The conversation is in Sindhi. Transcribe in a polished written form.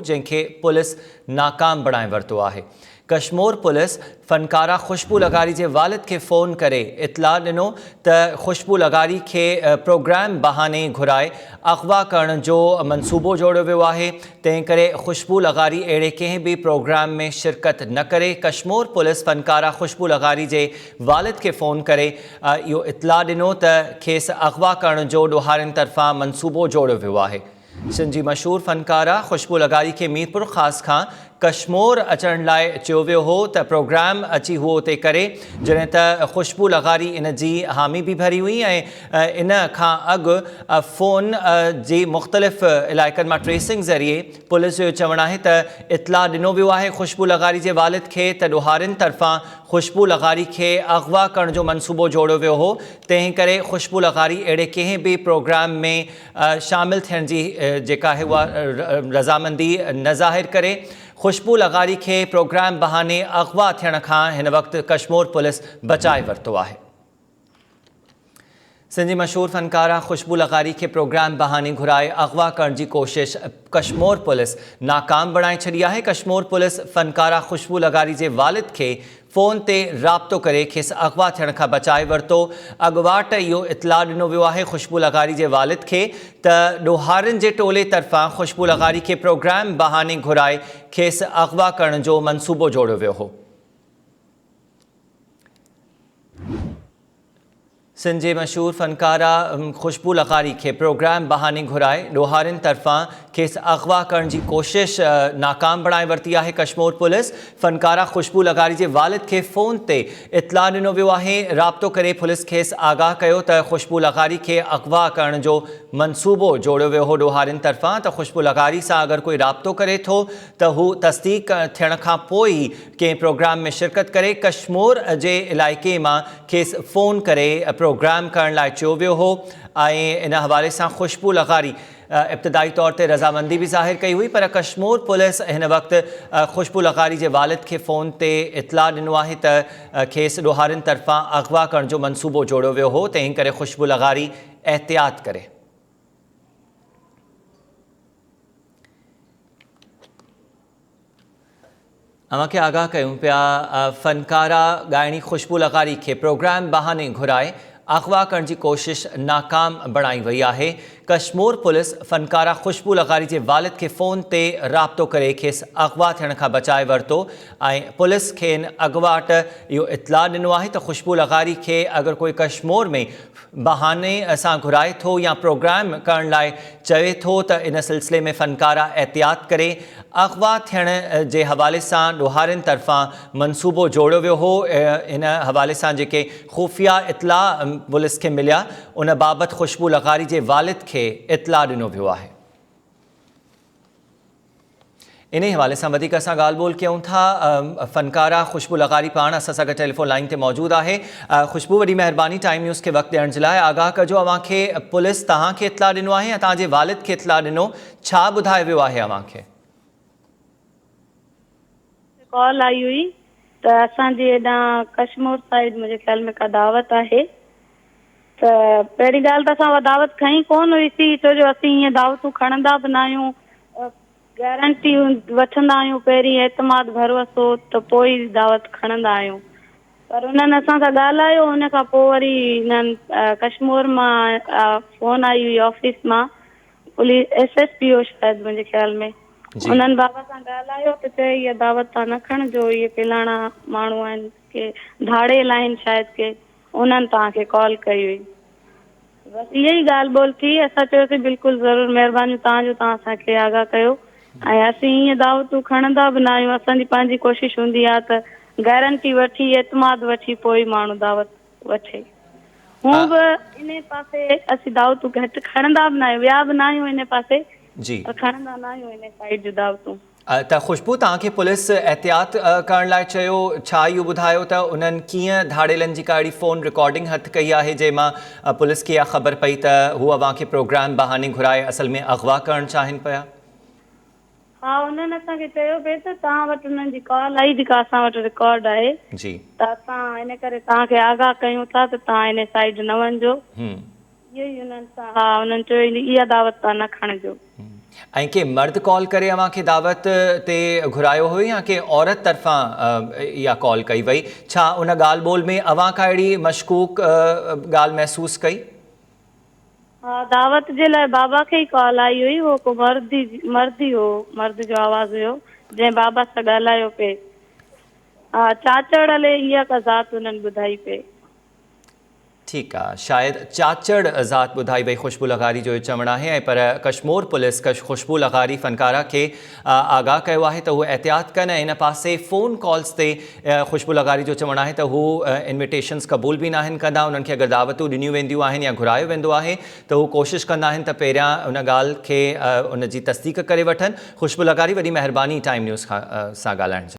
جنهن کي پوليس ناڪام بڻائي ورتو آهي. ڪشمور پوليس فنڪاره خوشبو لغاري جي والد کي فون ڪري اطلاع ڏنو ته خوشبو لغاري کي پروگرام بهاني گهرائي اغوا ڪرڻ جو منصوبو جوڙيو ويو آهي، تنهن ڪري خوشبو لغاري اهڙي ڪنهن به پروگرام ۾ شرڪت نه ڪري. ڪشمور پوليس فنڪاره خوشبو لغاري جي والد کي فون ڪري اهو اطلاع ڏنو ته کيس اغوا ڪرڻ جو ڏوهارين طرفان منصوبو جوڙيو ويو آهي. سنڌ جي مشهور فنڪاره خوشبو لغاري کي ميرپورخاص کان ڪشمور اچڻ لاء چيو ويو هو ته پروگرام اچي هوء اتي ڪري، جڏهن ته خوشبو لغاري ان جي حامي به ڀري هئي ۽ ان کان اڳ فون جي مختلف علائقن مان ٽريسنگ ذريعي پوليس جو چوڻ آهي ته اطلاع ڏنو ويو آهي خوشبو لغاري جي والد کي ته ڏوهارين طرفان خوشبو لغاري کي اغوا ڪرڻ جو منصوبو جوڙيو ويو هو، تنهن ڪري خوشبو لغاري اهڙي ڪنهن به پروگرام ۾ شامل ٿيڻ جي جيڪا آهي اها رضامندي نه ظاهر ڪري. خوشبو لغاري کي پروگرام بهاني اغوا ٿيڻ کان هن وقت ڪشمور پوليس بچائي ورتو آهي. سنڌ جي مشهور فنڪاره خوشبو لغاري کي پروگرام بهاني گهرائي اغوا ڪرڻ جي ڪوشش ڪشمور پوليس ناڪام بڻائي ڇڏي آهي. ڪشمور پوليس فنڪاره خوشبو لغاري جي والد کي فون تي رابطو ڪري کيس اغوا ٿيڻ کان بچائي ورتو، اڳواٽ اهو اطلاع ڏنو ويو آهي خوشبو لغاري جي والد کي ته ڏوهارين جي ٽولي طرفان خوشبو لغاري کي پروگرام بهاني گهرائي کيس اغوا ڪرڻ جو منصوبو جوڙيو ويو هو. سنڌ جي مشهور فنڪاره خوشبو لغاري کي پروگرام بهاني گهرائي ڏوهارين طرفان کيس اغوا ڪرڻ جي ڪوشش ناڪام بڻائي ورتي آهي ڪشمور پوليس فنڪاره خوشبو لغاري جي والد کي فون تي اطلاع ڏنو ويو آهي رابطو ڪري پوليس کيس آگاهه ڪيو ته خوشبو لغاري کي اغوا ڪرڻ جو منصوبو جوڙيو ويو هو ڏوهارين طرفان ته خوشبو لغاري سان اگر ڪوئي رابطو ڪري ٿو ته هو تصديق ٿيڻ کان پوء ئي ڪنهن پروگرام ۾ شرڪت ڪري ڪشمور جي علائقي مان کيس فون ڪري پروگرام ڪرڻ لاء چيو ويو هو ۽ ان حوالي سان خوشبو لغاري ابتدائي طور تي رضامندي به ظاهر ڪئي هئي پر ڪشمور پوليس هن وقت خوشبو لغاري جي والد کي فون تي اطلاع ڏنو آهي ته کيس ڏوهارين طرفان اغوا ڪرڻ جو منصوبو جوڙيو ويو هو تنهن ڪري خوشبو لغاري احتياط ڪري. اوهان کي آگاهه ڪيون پيا فنڪاره ڳائڻي خوشبو لغاري کي پروگرام بهاني گهرائي اغوا ڪرڻ جي ڪوشش ناڪام بڻائي وئي آهي ڪشمور پوليس فنڪاره خوشبو لغاري جي والد کي فون تي رابطو ڪري کيس اغوا ٿيڻ کان بچائي ورتو ۽ پوليس کين اڳواٽ اهو اطلاع ڏنو آهي ته خوشبو لغاري کي اگر ڪوئي ڪشمور ۾ بهاني سان گهرائي ٿو يا پروگرام ڪرڻ لاء چوي ٿو ته ان سلسلي ۾ فنڪاره احتياط ڪري، اغوا ٿيڻ جي حوالي سان ڏوهارين طرفان منصوبو جوڙيو ويو هو، ان حوالي سان جيڪي خفيه اطلاع پوليس کي مليا ان بابت خوشبو لغاري جي والد کي اطلاع ڏنو ويو آهي. انهي حوالي سان وڌيڪ اسان ڳالهه ٻولهه ڪيون ٿا فنڪاره خوشبو لغاري پاڻ اسان سان گڏ ٽيليفون لائين تي موجود آهي خوشبو وڏي مهرباني ٽائيم نيوز کي وقت ڏيڻ جي لاء آگاهه ڪجو اوهان کي پوليس توهان کي اطلاع ڏنو آهي يا توهان جي والد کي اطلاع ڏنو ڇا ٻڌايو ويو آهي اوهان کي؟ ڪال آئي هئي ته اسان جي هيڏانهن ڪشمور سائيڊ منهنجي خيال ۾ ڪا دعوت آهي ته پهرين ڳالهه ته اسان اها دعوت کنئي ڪونه هئي سي ڇو جو اسين ائين دعوتون کڻندا به نه آهيون گارنٽي وٺندا آهيون پهرين اعتماد ڀروسو ته پوء ئي دعوت کڻندا آهيون پر انهن اسان سان ڳالهايو ان کان پوء وري انهن ڪشمور مان فون آئي هئي آفيس مان پوليس ايس ايس پي هو شايد منهنجي خيال ۾ انهن بابا سان ڳالهايو ته چئي اها دعوت تان نه کڻجو اهي فلاڻا ماڻهو آهن ڪي ڌاڙيل آهن شايد ڪي انهن توهان کي ڪال ڪئي هئي. بس اها ئي ڳالهه ٻولهه ٿي. اسان چيوسين بلڪل ضرور مهربانيون توهان جو توهان اسان کي آگاهه ڪيو ۽ اسين ائين دعوتون کڻندا به نه آهيون اسان جي پنهنجي ڪوشش هوندي آهي ته گارنٽي وٺي اعتماد وٺي پوء ئي ماڻهو دعوت وٺي. هون به انهي پاسي اسين دعوتون گهٽ کڻندا به نه آهيون ويا به نه آهيون انهي پاسي پر کڻندا نه آهيون انهي سائيڊ جون دعوتون. ته خوشبو توهان کي پوليس احتياط ڪرڻ لاء چيو، ڇا اهو ٻڌايو ته انهن ڪيئن ڌاڙيلن جي ڪا اهڙي فون رڪارڊنگ هٿ ڪئي آهي جنهن مان پوليس کي اها خبر پئي ته هو اوهان کي پروگرام بهاني گهرائي اصل ۾ اغوا ڪرڻ چاهين پيا؟ ها انهن اسان کي چيو پئي ته توهان وٽ انهن جي ڪال آئي جيڪا اسان وٽ رڪارڊ آهي ته اسان ان ڪري توهان کي آگاهه ڪيون ٿا ته توهان ان سائيڊ نه وڃجو. اهو ئي انهن سان ها انهن چيو اها دعوت توهان نه کڻجو. ۽ ڪنهن مرد ڪال ڪري اوهان کي دعوت تي گهرايو هيو يا ڪنهن عورت طرفان اها ڪال ڪئي وئي؟ ڇا ان ڳالهه ٻولهه ۾ اوهان ڪا اهڙي مشڪوڪ ڳالهه محسوس ڪئي؟ ها دعوت جي لاء بابا کي ئي ڪال آئي هئي اهو ڪو مرد ئي مرد ئي هو مرد جو آواز هيو جنهن بابا سان ڳالهايو پئي. ها چاچڙ الي اها ڪا ذات انهن ٻڌائي پئي. ٺيڪ آ شايد چاچڙ ذات ٻڌائي وئي خوشبو لغاري جو اهو چوڻ آهي ۽ پر ڪشمور پوليس خوشبو لغاري فنڪارا کي آگاهه ڪيو آهي ته هو احتياط ڪن ۽ ان پاسي فون ڪالز تي خوشبو لغاري جو چوڻ آهي ته هو انويٽيشنز قبول به ناهن ڪندا انهن کي اگر دعوتون ڏنيون وينديون آهن يا گهرايو ويندو آهي ته هو ڪوشش ڪندا آهن ته پهريان ان ڳالهه کي ان جي تصديق ڪري وٺن خوشبو لغاري وڏي مهرباني ٽائيم نيوز سان ڳالهائڻ جي.